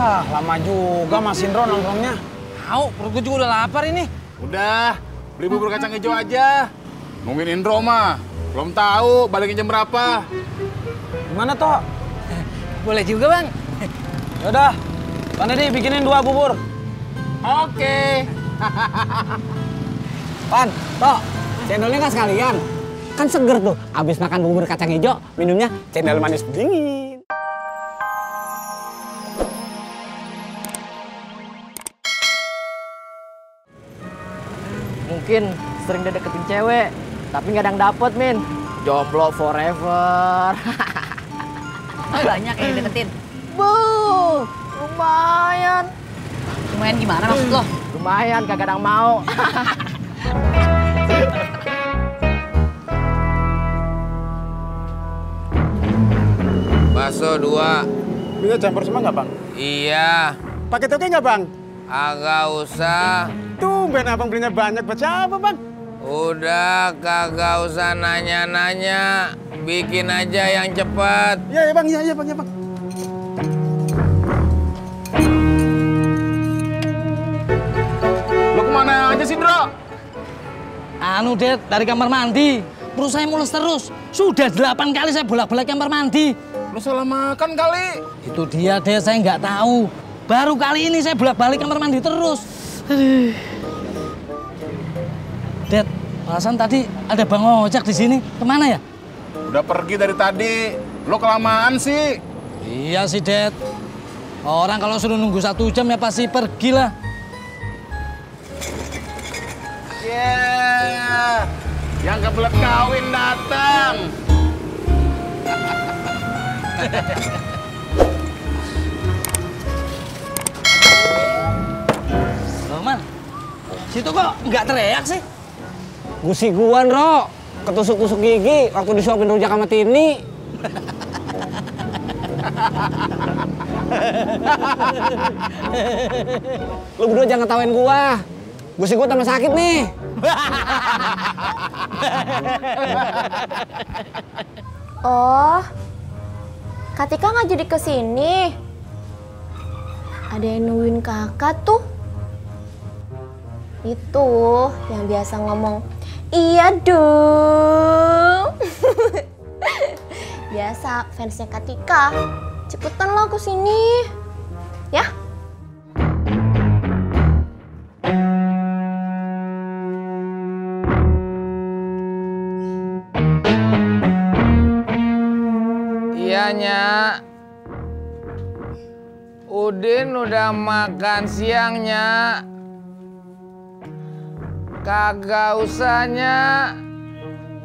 Lama juga Mas Indro nongkrongnya. Tahu, perut gue juga udah lapar ini. Udah, beli bubur kacang hijau aja. Nungguin Indro mah. Belum tahu baliknya jam berapa. Gimana toh? Boleh juga, Bang. Yaudah, Bang Deddy bikinin 2 bubur. Oke. Pan, toh, cendolnya nggak sekalian. Kan seger tuh, abis makan bubur kacang hijau, minumnya cendol manis dingin. Mungkin sering dia deketin cewek, tapi nggak ada yang dapet, Min. Jomblo forever. Banyak yang deketin. Bu, lumayan. Lumayan gimana maksud lo? Lumayan, kagak ada yang mau. Bakso 2. Bisa campur semua nggak Bang? Iya. Pakai toge nggak Bang? Agak usah. Tumben abang belinya banyak buat siapa Bang? Udah kagak usah nanya-nanya. Bikin aja yang cepat. Iya ya Bang, iya Bang, ya Bang. Lo kemana aja sih, Bro? Anu, Det, dari kamar mandi. Perut saya mules terus. Sudah 8 kali saya bolak-balik kamar mandi. Lo salah makan kali. Itu dia, Det, saya nggak tahu. Baru kali ini saya bolak-balik kamar mandi terus. Aduh. Det, perasaan tadi ada Bang Ojak di sini. Kemana ya? Udah pergi dari tadi. Lo kelamaan sih. Iya sih, Det. Orang kalau suruh nunggu 1 jam ya pasti pergi lah. Yeah. Yang kebelet kawin datang. Roman, situ kok nggak teriak sih? Gusiguan, Ro. Ketusuk-tusuk gigi waktu disuapin rujak sama Tini. Lu berdua jangan ketawain gua. Gusi gua tambah sakit nih. Oh, Katika nggak jadi kesini. Ada yang nungguin kakak tuh. Itu yang biasa ngomong, iya dong. Biasa fansnya Katika. Cepetan lo kesini, ya. Iya, Nyak. Udin udah makan siang, Nyak. Kagak usah, Nyak.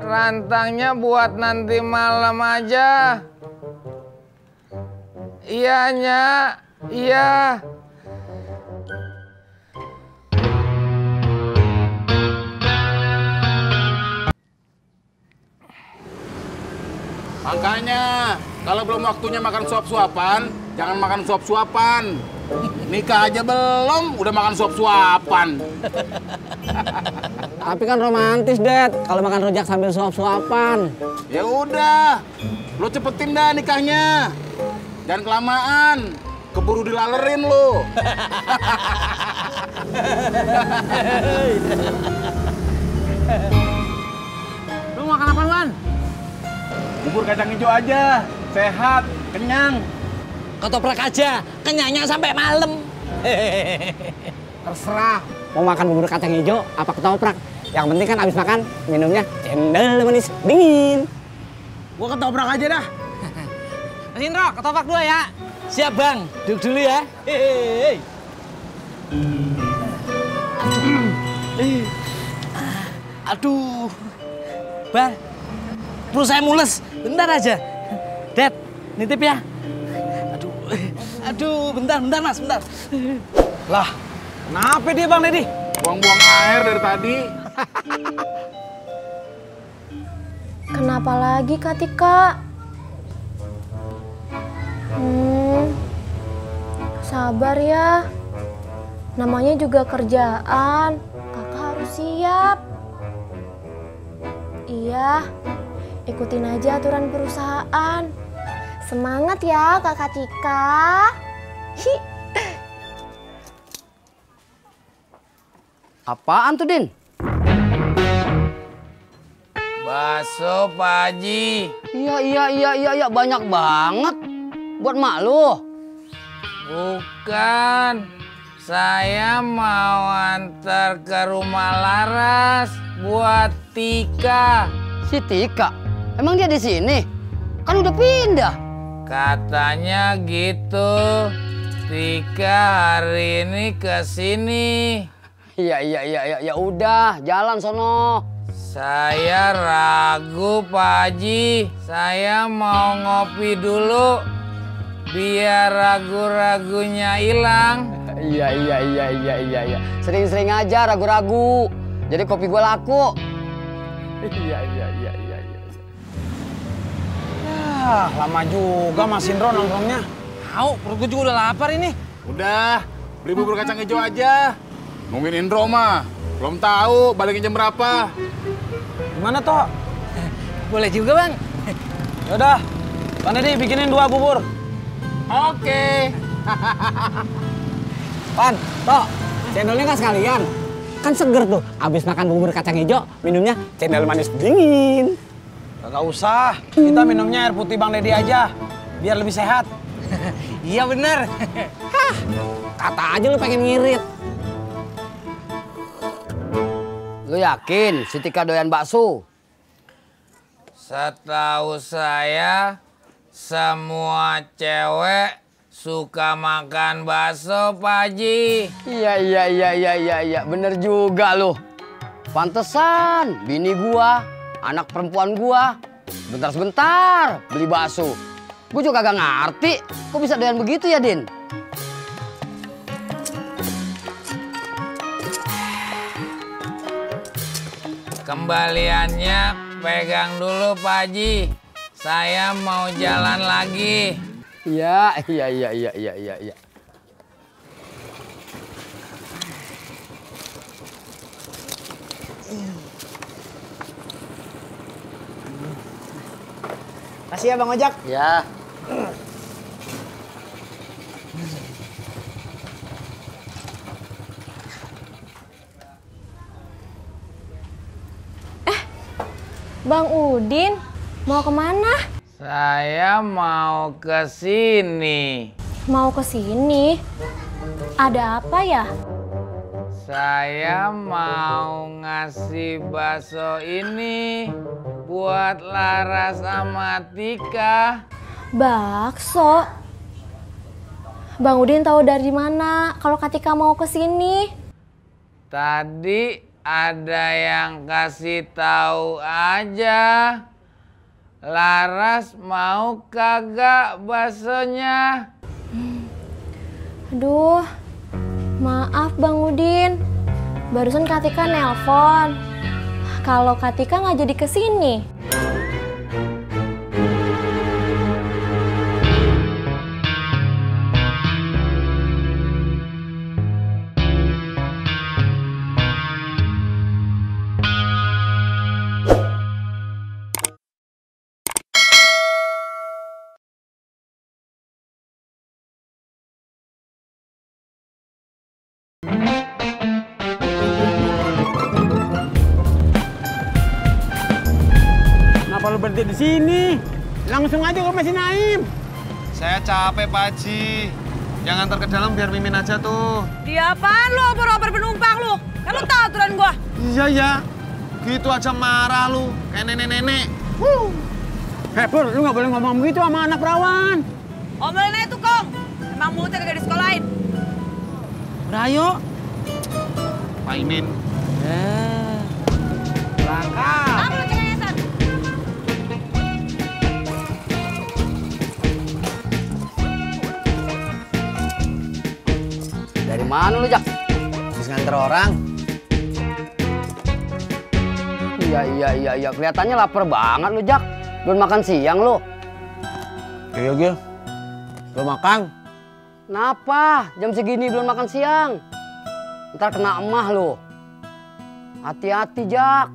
Rantangnya buat nanti malam aja. Iya, Nyak. Iya. Makanya, kalau belum waktunya makan suap-suapan, jangan makan suap-suapan. Nikah aja belum, udah makan suap-suapan. Tapi kan romantis, Det. Kalau makan rujak sambil suap-suapan. Ya udah, lo cepetin dah nikahnya. Jangan kelamaan, keburu dilalerin lo. Lu makan apa, Wan? Bubur kacang hijau aja, sehat, kenyang. Ketoprak aja, kenyangnya sampai malam. Terserah. Mau makan bubur kacang hijau apa ketoprak. Yang penting kan abis makan minumnya cendol manis dingin. Gua ketoprak aja dah. Mas Indro, ketoprak 2 ya. Siap, Bang. Duduk dulu ya. Hehehe. Aduh. Bang, perut saya mules. Bentar aja. Det, nitip ya. Aduh, bentar Mas, bentar. Lah, kenapa dia Bang Deddy? Buang-buang air dari tadi. Kenapa lagi Katika? Sabar ya. Namanya juga kerjaan. Kakak harus siap. Iya, ikutin aja aturan perusahaan. Semangat ya Kak Katika. Hi. Apaan tuh, Din? Bakso, Pak Haji. Iya, banyak banget. Buat mak lu. Bukan. Saya mau antar ke rumah Laras buat Tika. Si Tika? Emang dia di sini? Kan udah pindah. Katanya gitu. Tika hari ini ke sini. Iya, ya udah, jalan sono. Saya ragu, Pak Haji. Saya mau ngopi dulu biar ragu-ragunya hilang. Iya. Sering-sering aja ragu-ragu. Jadi kopi gue laku. Iya. Ah, lama juga Mas Indro nongkrongnya. Tahu, perut gue juga udah lapar ini. Udah, beli bubur kacang hijau aja. Nungguin Indro mah. Belum tahu baliknya jam berapa. Gimana, Tok? Boleh juga, Bang. Yaudah, Bang Deddy bikinin 2 bubur. Oke. Pan, Tok, cendolnya nggak sekalian. Kan seger tuh, abis makan bubur kacang hijau, minumnya cendol manis dingin. Gak usah, kita minumnya air putih Bang Deddy aja, biar lebih sehat. Iya bener. Kata aja lu pengen ngirit. Lu yakin si Tika doyan bakso? Setahu saya, semua cewek suka makan bakso, Pak Haji. Iya. Bener juga lu. Pantesan bini gua, anak perempuan gua, sebentar beli bakso. Gua juga kagak ngerti, kok bisa doyan begitu ya, Din? Kembaliannya pegang dulu, Pak Haji. Saya mau jalan lagi. Iya. Kasih ya Bang Ojak. Ya. Bang Udin, mau kemana? Saya mau ke sini. Mau ke sini? Ada apa ya? Saya mau ngasih bakso ini buat Laras sama Tika. Bakso? Bang Udin tahu dari mana kalau Katika mau ke sini? Tadi ada yang kasih tahu aja. Laras mau kagak baksonya? Aduh, maaf Bang Udin. Barusan Katika nelpon. Kalau Katika nggak jadi ke sini. Kenapa lu berhenti di sini? Langsung aja ke Mas Naim. Saya capek, Pak Haji. Yang antar ke dalam biar Mimin aja tuh. Dia apaan lu, oper-oper penumpang lu? Kan lu tahu aturan gua. Iya, ya. Gitu aja marah lu. Kayak nenek-nenek. Pur, lu nggak boleh ngomong begitu sama anak perawan. Omelin aja tuh, Kong. Emang mulutnya kagak disekolahin. Rayo. Pak Imin. Berangkat. Apa lu cengengesan? Dari mana lu, Jak? Habis nganter orang. Iya. Kelihatannya lapar banget lu, Jak. Belum makan siang lu. Iya, Gil. Belum makan. Kenapa? Jam segini belum makan siang. Ntar kena emah lu. Hati-hati, Jak.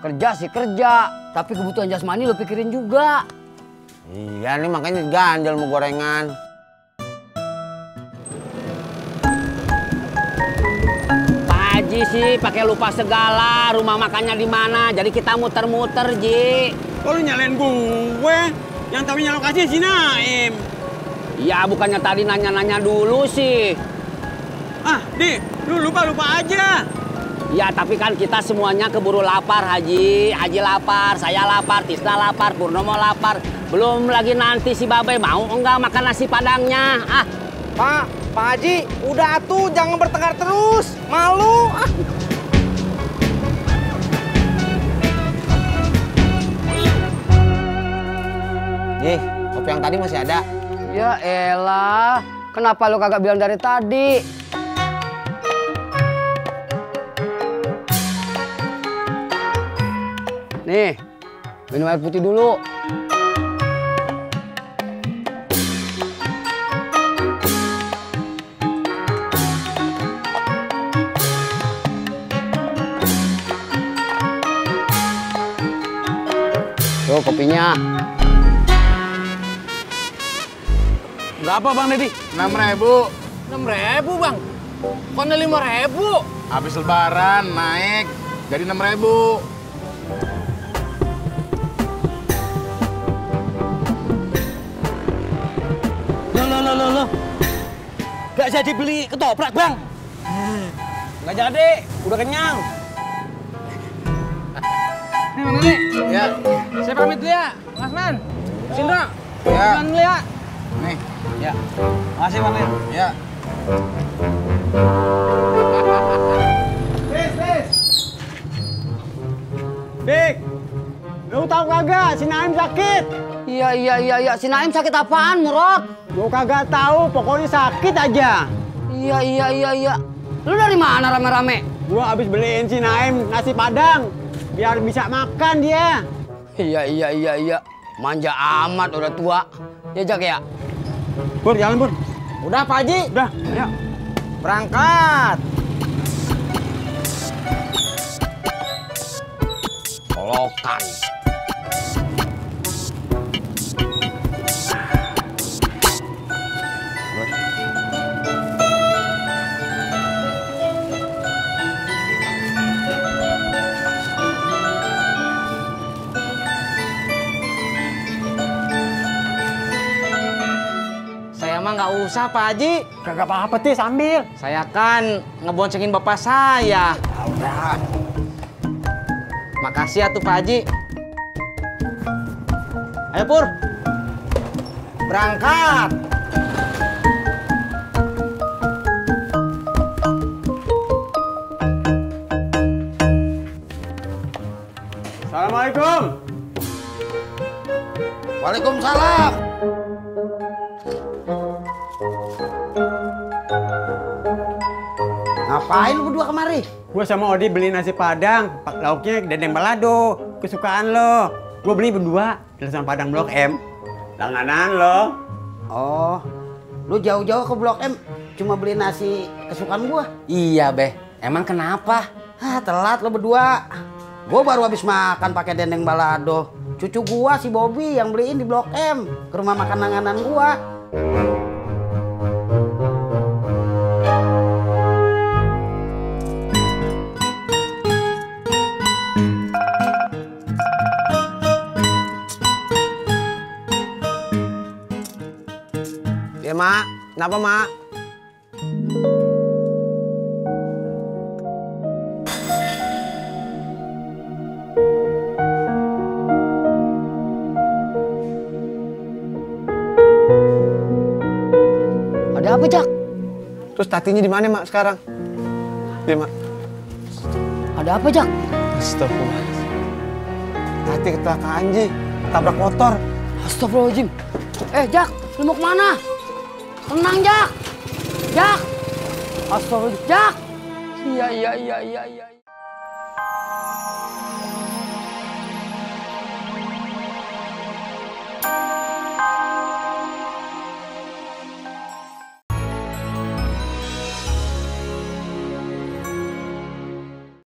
Kerja sih kerja, tapi kebutuhan jasmani lu pikirin juga. Iya, nih makanya ganjel mau gorengan. Pak Haji Ji sih pakai lupa segala rumah makannya di mana. Jadi kita muter-muter, Ji. Kok lu nyalain gue? Yang tahunya lokasi si Naim. Ya bukannya tadi nanya-nanya dulu sih. Ah, Di, lu lupa-lupa aja. Ya tapi kan kita semuanya keburu lapar, Haji. Haji lapar, saya lapar, Tisna lapar, Purnomo lapar. Belum lagi nanti si Babe mau enggak makan nasi padangnya. Ah, Pak Haji, udah atuh jangan bertengkar terus. Malu. Nih, kopi yang tadi masih ada. ya elah. Kenapa lo kagak bilang dari tadi? Nih, minum air putih dulu. Tuh kopinya. Berapa Bang Dedi? 6.000. 6.000 bang. Kok 5.000? Habis lebaran naik jadi 6.000. Loh. Gak jadi beli ketoprak, Bang. Nggak jadi, udah kenyang. Nih Bang Dedi. Ya. Saya pamit dulu ya, Mas Man. Sindra. Ya. Man dulu ya. Nih. Ya, makasih Bang Lin. Ya. Dik, lu tahu kagak si Naim sakit? Iya. Si Naim sakit apaan, Murad? Gua kagak tahu, pokoknya sakit aja. Iya. Lu dari mana rame-rame? Gua habis beliin si Naim nasi padang biar bisa makan dia. Iya. Manja amat udah tua. Ya Jak ya. Pur, jalan Pur. Udah Pak Haji, Udah, ayo. berangkat. Kolokan. Saya mah nggak usah Pak Haji. Kagak apa-apa Tis, ambil. Saya kan ngeboncengin bapak saya. Udah. Makasih ya tuh Pak Haji. Ayo Pur. Berangkat. Assalamualaikum. Waalaikumsalam. Ngapain lu berdua kemari? Gua sama Odi beli nasi padang, lauknya dendeng balado, kesukaan lo. Gua beli berdua, restoran Padang Blok M. Langganan lo. Oh, lu jauh-jauh ke Blok M cuma beli nasi kesukaan gua? Iya Beh, emang kenapa? Ah, telat lo berdua. Gua baru habis makan pakai dendeng balado. Cucu gua si Bobby yang beliin di Blok M ke rumah makan langganan gua. Ya Mak, kenapa Mak? Ada apa, Jak? Terus Tatinya di mana Mak sekarang? Iya Mak. Ada apa, Jak? Astagfirullah. Tati kecelakaan Ji, tabrak motor. Astagfirullahaladzim. Jak, lu mau kemana? Tenang, Jak. Jak. Astagfirullah. Jak. Iya.